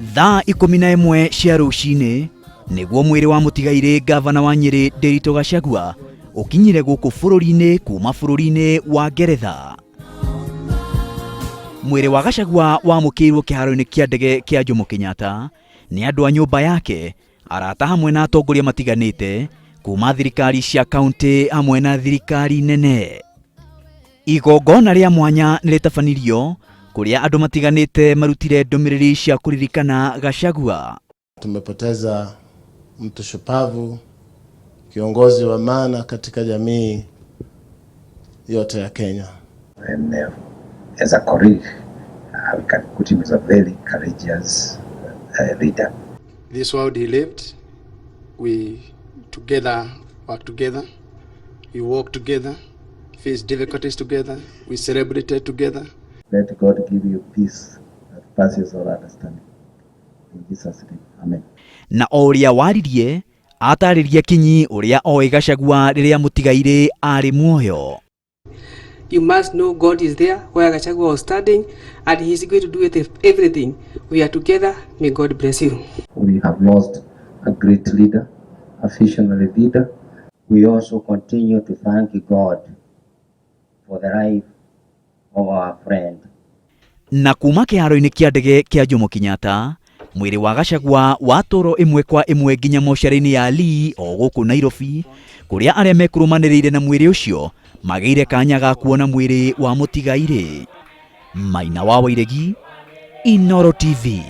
Thaa 11 cia rũcinĩ nĩguo mwĩrĩ wa mũtigairĩ ngavana wa Nyĩrĩ Ndĩritũ Gachagua ũkinyire gũkũ bũrũri-inĩ kuma bũrũri-inĩ wa Ngeretha. Mwĩrĩ wa Gachagua wamũkĩirwo kĩharo-inĩ kĩa ndege kĩa Jomo Kenyatta nĩ andũ a nyũmba yake, arata hamwe na atongoria matiganĩte kuma thirikari cia kaunti hamwe na thirikari nene. Igongona rĩa mwanya nĩ rĩtabanirio kũrĩa andũ matiganĩte marutire ndũmĩrĩri cia kũririkana Gachagua. Tumepoteza mtu shupavu, kiongozi wa maana katika jamii yote ya Kenya. And as a colleague, we can put him as a very courageous leader. This world he lived, we together work together, we walk together, face difficulties together, we celebrated together. Let God give you peace that passes all understanding. In Jesus' name, amen. Na o ũrĩa waririe atarĩria kinyi ũrĩa oĩ Gachagua rĩrĩa mũtigairĩ arĩ muoyo. You must know God is there where Gachagua was standing, and he is going to do it, everything. We are together. May God bless you. We have lost a great leader, a visionary leader. We also continue to thank God for the life of our friend. Na kuma kĩharo-inĩ kĩa ndege kĩa Jomo Kenyatta, mwĩrĩ wa Gachagua watwarwo ĩmwe kwa ĩmwe nginya mocarĩ-inĩ ya Lee o gũkũ Nairobi, kũrĩa arĩa mekũrũmanĩrĩire na mwĩrĩ ũcio magĩire kanya ga kuona mwĩrĩ wa mũtigairĩ. Maina wa Wairegi, Inooro TV.